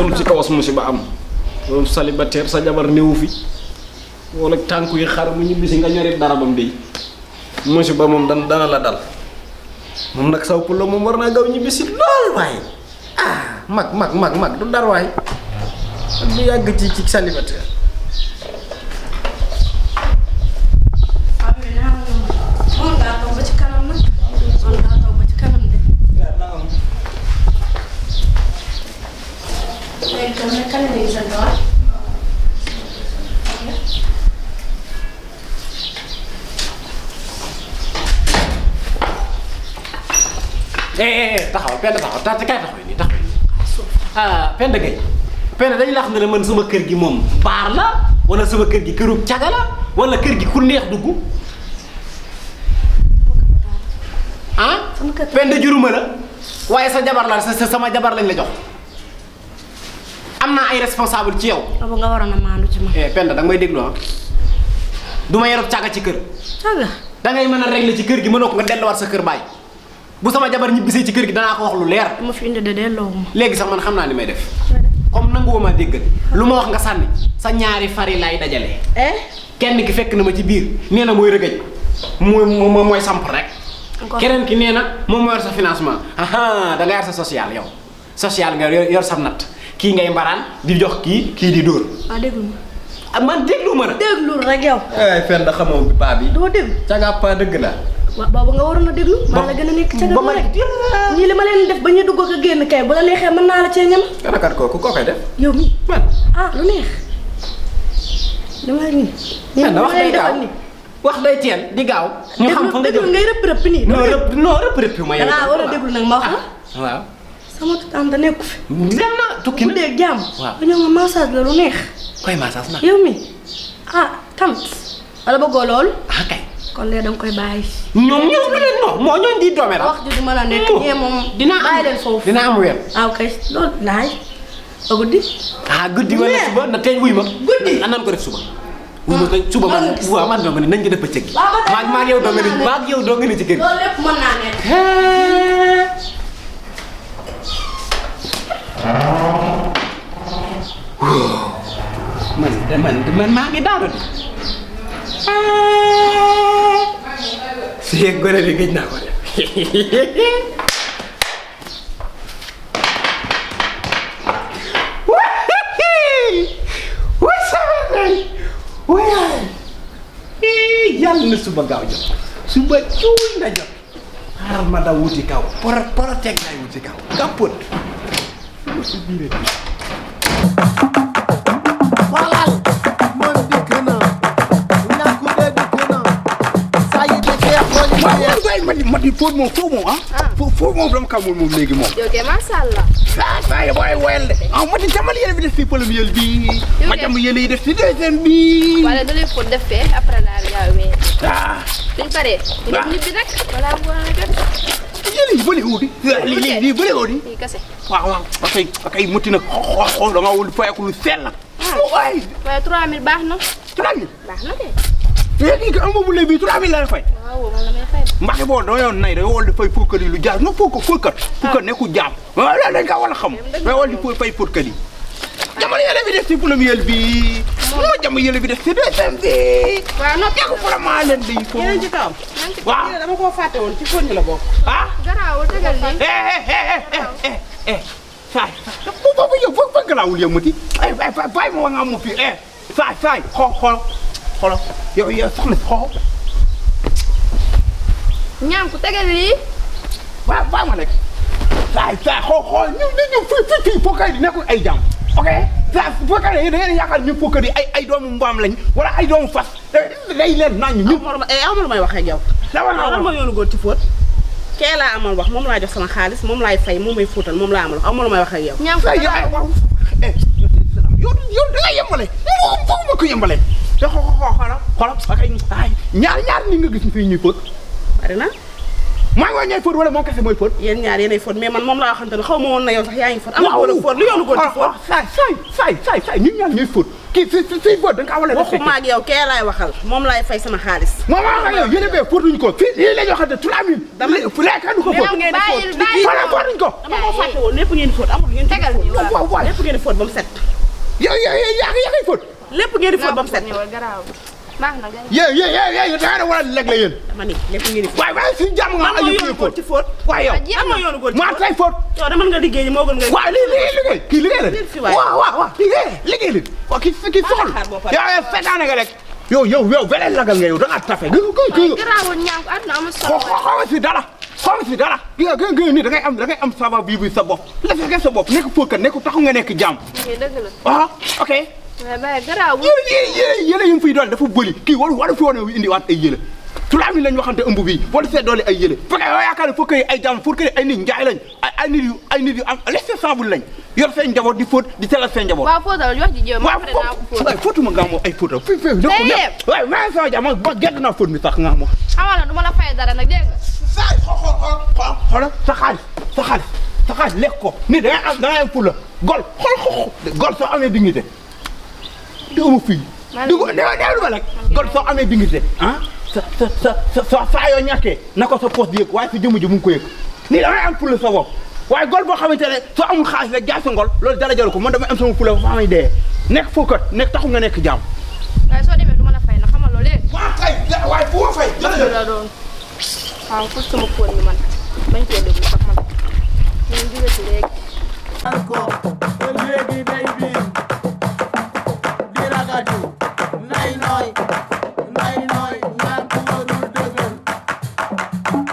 am ci kawas musiba am moom célibataire sa jabar néewu fi wala tànku yi xar mu ñibbisi nga ñorit dara bam dey musiba moom dana la dal moom nag saw pulo moom war naa gaw ñibbisi lool waaye mag du dar waay ak du yàgg ci célibataire taxawal Penda taxaw kay taxaw nii Penda Gueye Penda dañu la xam ne man sama kër gi moom baar la wala sama kër gi këru caga la wala kër gi ku neex dugg ah Penda juruma la waaye sa jabar la sama jabar lañ la jox am naa ay responsable ci yow. nga waroon a maandu ci ma. Penda danga may déglu du ma yorub caga ci kër. caga dangay mën a régler ci kër gi mënoo ko nga delluwaat sa kër baay bu sama jabar ñibbisee ci kër gi danaa ko wax lu leer. ma fi indi de delloo ma. léegi sax man xam naa ni may def comme nanguwuma maa déggal lu ma wax nga sànni sa ñaari fari laay dajale. kenn ki fekk na ma ci biir nee na mooy rëgëj mooy samp rek. keneen ki nee na moom moo yor sa financement da nga yor sa social yow social nga yor sa natt kii ngay mbaraan di jox kii di dóor. déglu ma. man déglu ma la. déglu rek yow. Penda xamoo bi paa bi. doo déglu. caga paa dëgg la. waaw boobu nga waroon a déglu. maa la gën a nekk caga ba rek ñii li ma leen def ba ñu dugg ak génn kay bu la neexee mën naa la cee ñam. kanakat kooku koo koy def. yow mi man lu neex. dama nii. Penda wax day gaaw wax day teel di gaaw. ñu xam fa nga déglu ngay rëpp nii. non rëpp ma yow. dangaa war a déglu nag ma wax la. waaw. sama tante nekku fi. dem na tukki na bu dee jàmm. waaw ba ñëw ma massage la lu neex. koy massage nag. yow mi tamit wala bëggoo loolu. kay. kon léegi danga koy bàyyi. ñoom moo ñooñu di doome wax ji du mën a nekk ñee moom. bàyyi leen foofu dina am weer. kay loolu laay ba guddi. guddi wala suba na tey wuy ma. guddi nan ko def suba. wuy ma suba man waaw man dong nañ ko def bëccëg gi. maa ngi yow dong nga ne ci kër gi. loolu lépp mën naa nekk. man maa ngi daanu de. si yeeg gone bi gëj naa ko def. yàlla na suba gaaw jot suba cuuy na jot xaaral ma daw wuti kaw poroteg laay wuti kaw kapot su biire Falal man dikk na Niankou de dikk na saa yi nekkee xool ma di fóot moom fóot moom dama xamul moom léegi moom. yow kay macha allah. saa yi booy woyal de. ma di jamal yële bi def si premier bi. ma jam yële yi def si deuxième bi. wala da lay fóot def fee après daal yaa wee. suñ paree. waaw nit bi nag balaa mu war a jot. yële yi bële wuti. lii bële wuti. lii kese. waaw ok muti nag xool da nga wul fayeku lu sell la. waaye 3000 baax na. 3000. baax na de. léegi que amoo bu léegi bii 3000 la fay. waaw man la may fay. Mbacke boo doo yoon nay da wol di fay fóotkat yi lu jaar non fóotkat nekkul jaam. waaw loolu dañ kaa war a xam. da wol di fay fóotkat yi. jamono yële bi def si premier bi. moo jamono yële bi def si deuxième bi. waaw noppi ko vraiment leen di fóot. yeneen ci kawam. waaw dama koo fàtte woon ci fóot mi la bokk. garaawul tegal nii. saay boobu yow fa garaawul yow muti fay ma wa nga mu fii saay xool yow soxna si xool. Niankou tegal lii. waaw baax ma rek saay xool ñu fii fokkat yi nekkul ay jàmm ok saa fokkat yi da ngeen yaakaar ñu fokkat yi ay doomu mbaam lañ wala ay doomu fas day leen nañ ñu. amul may wax ak yow. lan ma yoonu góor ci fóot. kee laa amal wax moom laa jox sama xaalis moom laay fay moom may fóotal moom laa amal wax amul may wax ak yow. Niankou yow da nga yembale foofu ma ko yembale te xoolal ak ñaar ni nga gis fii ñuy fóot. bari na. maa ngi woon ñooy fóot wala moom kese mooy fóot. yéen ñaar yéenay fóot mais man moom laa waxante ne xaw ma woon na yow sax yaa ngi fóot. am na wala fóot lu yoonu góor ci fóot. saay ñun ñaar ñooy fóot kii fii fóot da nga wala waxuma ak yow kee laay waxal moom laay fay sama xaalis. moom wax ak yow yéen a bee fóotuñ ko fii lii la ñu waxante 3000. dama fu lekk du ko fóot. fóotuñ ko. dama ko fàtte woon lépp ngeen di fóot amul ngeen di fóot. waaw lépp ngeen di fóot ba mu set. yow yaa ngi fóot. lépp ngeen di fóot ba mu set. baax na yéen da nga war a lekk la yéen. dama ni lépp ngeen di fóot. waaye suñu jàmm nga ay yoonu góor ci fóot. waaye yow am na yoonu góor ci fóot. maa tay fóot. yow dama nga liggéey moo gën nga. waaw liggéey kii liggéey la. waaw liggéey la. waaw kii soxal. yow fekkaane nga rek. yow beneen lagal nga yow da nga tafe. garaawul Niankou àdduna amul solo. xaw si dara. gën ni da ngay am savoir vivre sa bopp. la fekkee sa bopp nekk fóotkat nekk taxu nga nekk jàmm. dëgg la. ah ok. mais Baye garaawul. yéen yi mu fiy doon dafa bëri kii waru fi woon indiwaat ay yële. 3000 lañ waxante ëmb bii wala see doole ay yële fekkee yow yaakaar ne foo koy ay jàmm fóot koy ay nit njaay lañ ay nit yu am responsable lañ yor seen njaboot di fóot di selal seen njaboot. waaw fóotal wax ji jéem a pare naa ko fóot. waaw fóotuma nga moom ay fóotal fii waaye maa ngi sama jàmm ma gedd naa fóot mi sax nga moom. xamal na du ma la fay dara nag dégg nga. xoolal sa xaalis lekk ko ni da ngay am fula gol gol soo amee dignité di amu fii du ma lekk gol soo amee dignité ah saa yoo ñàkkee na ko sa poste di yëg waaye sa jëmm ji mu ngi ko yëg nii da ngay am fula sa bopp waaye gol boo xamante ne soo amul xaalis rek jaay sa ngol loolu dara jaru ko man damay am sama fula ba fa amay dee nekk fookat nekk taxul nga nekk jaam. waaye soo demee du ma la fay nag xamal loolu léegi. waaw kay waaye bu ma fay. dëgg la doon waaw pour sama fóot mi man bañ koo déglu sax man.